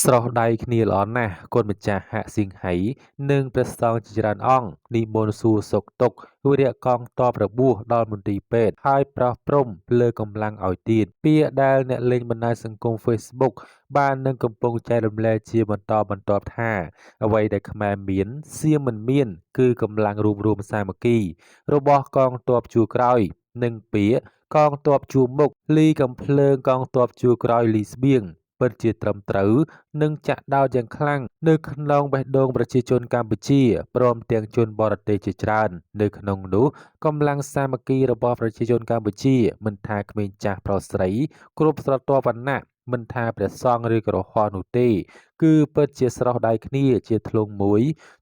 ស្រស់ដៃគ្នាល្អណាស់គុណម្ចាស់ហាក់សៀងហៃនិងព្រះសង្ឃជាច្រើនអង្គនិមន្តសួរសុខទុក្ខវីរៈកងទ័ពរបួសដល់មន្ទីរពេទ្យហើយប្រោះព្រំលើកម្លាំងឲ្យទៀតពាក្យដែលអ្នកលេងបណ្ដាញសង្គម Facebook បាននឹងកំពុងចែករំលែកជាបន្តបន្ទាប់ថាអ្វីដែលខ្មែរមានសៀមមិនមានគឺកម្លាំងរួបរួមសាមគ្គីរបស់កងទ័ពជួរក្រោយនិងពាក្យកងទ័ពជួរមុខលីកំភ្លើងកងទ័ពជួរក្រោយលីស្បៀងពិតជាត្រឹមត្រូវនិងចាក់ដោតយ៉ាងខ្លាំងនៅក្នុងបេះដូងប្រជាជនកម្ពុជាព្រមទាំងជនបរទេសជាច្រើននៅក្នុងនោះកម្លាំងសាមគ្គីរបស់ប្រជាជនកម្ពុជាមិនថាក្មេងចាស់ប្រុសស្រីគ្រប់ស្រទាប់វណ្ណៈមិនថាព្រះសង្ឃឬក្រហមនោះទេគឺពិតជាស្រស់ដៃគ្នាជាធ្លុងមួយ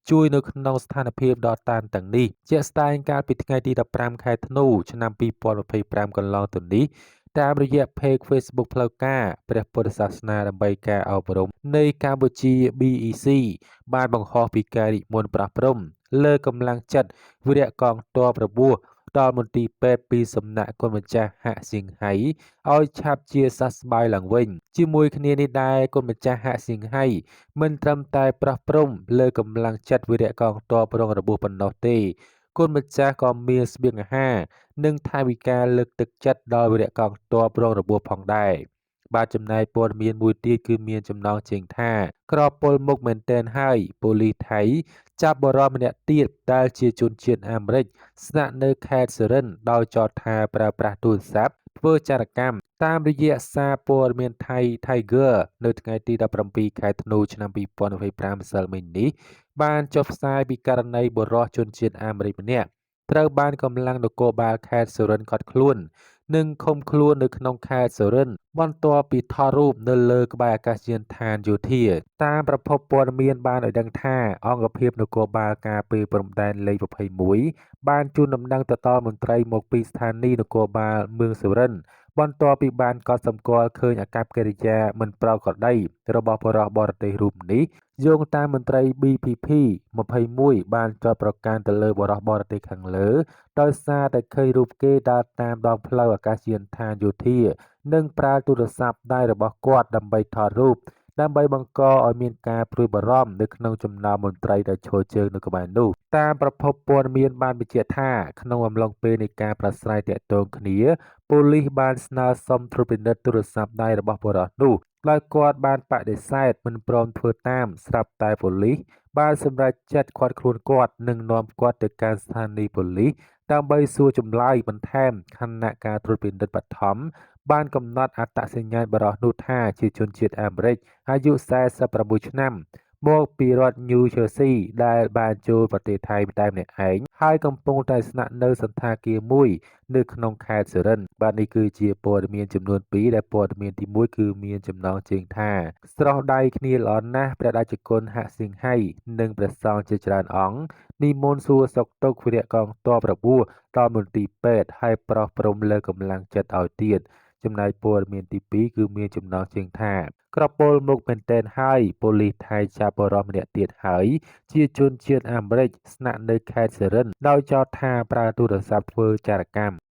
ជួយនៅក្នុងស្ថានភាពដ៏តានតឹងនេះជាក់ស្ដែងកាលពីថ្ងៃទី15ខែធ្នូឆ្នាំ2025កន្លងទៅនេះតាមរយៈ Page Facebook ផ្លូវការព្រះពុទ្ធសាសនាដើម្បីការអប់រំនៃកម្ពុជា BEC បានបង្ហោះពីការនិមន្តប្រោះព្រំលើកម្លាំងចិត្តវីរៈកងទ័ពរបួសដល់មន្ទីរពេទ្យពីសំណាក់គុណម្ចាស់ហាក់សៀងហៃឲ្យឆាប់ជាសះស្បើយឡើងវិញជាមួយគ្នានេះដែរគុណម្ចាស់ហាក់សៀងហៃមិនត្រឹមតែប្រោះព្រំលើកម្លាំងចិត្តវីរៈកងទ័ពរងរបួសប៉ុណ្ណោះទេគុណម្ចាស់ក៏មានស្បៀងអាហារនិងថវិកាលើកទឹកចិត្តដល់វីរៈកងទ័ពរងរបួសផងដែរបាទចំណែកព័ត៌មានមួយទៀតគឺមានចំណងជើងថាក្រពលមុខមែនទែនហើយប៉ូលីសថៃចាប់បុរសម្នាក់ទៀតដែលជាជនជាតិអាមេរិកស្នាក់នៅខេត្តសុរិនដោយចោទថាប្រើប្រាស់ទូរស័ព្ទធ្វើចារកម្មតាមរយៈសារព័ត៌មានថៃ Tiger នៅថ្ងៃទី17ខែធ្នូឆ្នាំ2025ម្សិលមិញនេះបានចុះផ្សាយពីករណីបុរសជនជាតិអាមេរិកម្នាក់ត្រូវបានកម្លាំងនគរបាលខេត្តសុរិនឃាត់ខ្លួននិងឃុំខ្លួននៅក្នុងខេត្តសុរិនបន្ទាប់ពីថតរូបនៅលើក្បែរអាកាសយានដ្ឋានយោធាតាមប្រភពព័ត៌មានបានឲ្យដឹងថាអង្គភាពនគរបាលការពារព្រំដែនលេខ21បានជូនដំណឹងទៅដល់មន្ត្រីមកពីស្ថានីយ៍នគរបាលមឿងសុរិនបន្ទាប់ពីបានកត់សម្គាល់ឃើញអាកប្បកិរិយាមិនប្រក្រតីរបស់បុរសបរទេសរូបនេះយោងតាមមន្ត្រី BPP 21បានចោទប្រកាន់ទៅលើបុរសបរទេសខាងលើដោយសារតែឃើញរូបគេដើរតាមដងផ្លូវអាកាសយានដ្ឋានយោធានិងប្រើទូរស័ព្ទដៃរបស់គាត់ដើម្បីថតរូបដើម្បីបង្កឲ្យមានការព្រួយបារម្ភនៅក្នុងចំណោមមន្ត្រីដែលឈរជើងនៅក្បែរនោះតាមប្រភពព័ត៌មានបានបញ្ជាក់ថាក្នុងអំឡុងពេលនៃការប្រាស្រ័យទាក់ទងគ្នាប៉ូលីសបានស្នើសុំត្រួតពិនិត្យទូរស័ព្ទដៃរបស់បុរសនោះដោយគាត់បានបដិសេធមិនព្រមធ្វើតាមស្រាប់តែប៉ូលីសបានសម្រេចចិត្តឃាត់ខ្លួនគាត់និងនាំគាត់ទៅកាន់ស្ថានីយ៍ប៉ូលីសដើម្បីសួរចម្លើយបន្ថែមខណៈការត្រួតពិនិត្យបឋមបានកំណត់អត្តសញ្ញាណបុរសនោះថាជាជនជាតិអាមេរិកអាយុ46ឆ្នាំមកពីរដ្ឋ New Jersey ដែលបានចូលប្រទេសថៃតែម្នាក់ឯងហើយកំពុងតែស្នាក់នៅសណ្ឋាគារមួយនៅក្នុងខេត្តសុរិនបាទនេះគឺជាព័ត៌មានចំនួន2ដែលព័ត៌មានទី1គឺមានចំណងជើងថាស្រស់ដៃគ្នាល្អណាស់ព្រះតេជគុណហាក់សៀងហៃនិងព្រះសង្ឃជាច្រើនអង្គនិមន្តសួរសុខទុក្ខវីរៈកងទ័ពរបួសដល់មន្ទីរពេទ្យហើយប្រោះព្រំលើកម្លាំងចិត្តឲ្យទៀតចំណែកព័ត៌មានទី2គឺមានចំណងជើងថាក្រពលមុខមែនទែនហើយប៉ូលីសថៃចាប់បុរសម្នាក់ទៀតហើយជាជនជាតិអាមេរិកស្នាក់នៅខេត្តសុរិនដោយចោទថាប្រើទូរស័ព្ទធ្វើចារកម្ម។